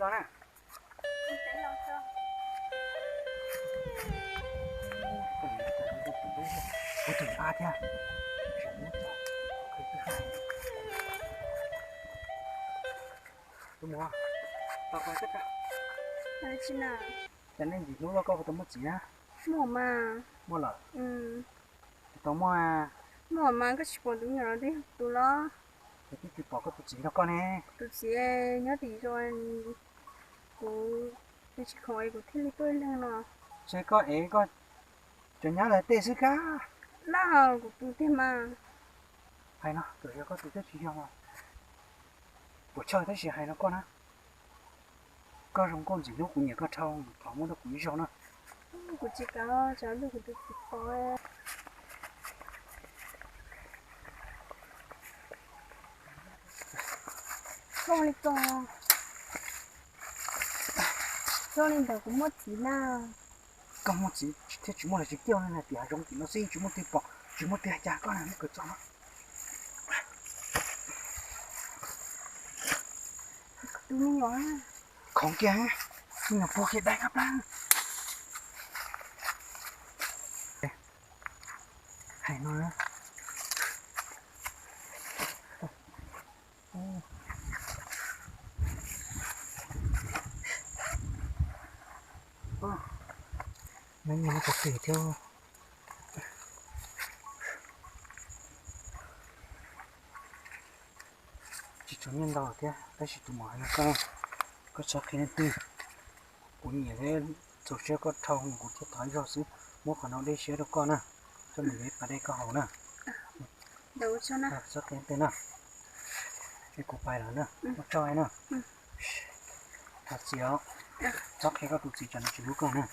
Tso na. Tus a thiab. Tus muam, tau koj teb. Cas nej ntxim hlub luaj, koj puas tau muaj txiv na? Muaj mas. Muaj lawm? Puas tau muaj? Muaj mas, koj tsis pom tus me nyuam los twb yog tus los. Ces twb tsis pom koj tus txiv nrog koj ne. Tus txiv nyob tim zos, kuv, kuv tsis khoom es kuv thiaj li tuaj ib leeg no. Ces koj ev koj cov nyab lawv tej xwb kab. Laj kuv tus tiag mas. Hais no, txawm yog koj tus thiab tsis yog los puas tshawj, tab sis hais no koj na, koj zoo nkauj ntxim hlub, kuv nyiam koj dhau, thov muab rau kuv ib zaug na. Kuv tsis kam, tsam lwj kuv tus txiv pom. Koj li ko, koj li ntawd kuv muaj txiv na. Koj muaj txiv thiab tsis muaj los tsis kiaj ne, tias zoo tim no xwb tsis muaj twg pom tsis muaj twg hais cas koj na, muab kawm txog no. Tus me nyuam, khoov kiag, me nyuam puag kiag dai kab plab. Hais no na. Me nyuam no puas phem thiab. Tsis tshua nyiaj ntau thiab, tab sis tus muam hais no koj, koj txhob qhia leej twg. Kuv nyiam thiab txaus siab koj dhau, kuv thiaj thov ib zaug xwb, muab qhov no dej siab rau koj na, coj mus yuav ib pas dej koj haus na. Txhob qhia leej twg na. Es kuv pais lawm na, ua tsaug na. Thov txim os, txhob qhia koj tus txiv, tsam nws tsis hlub koj na.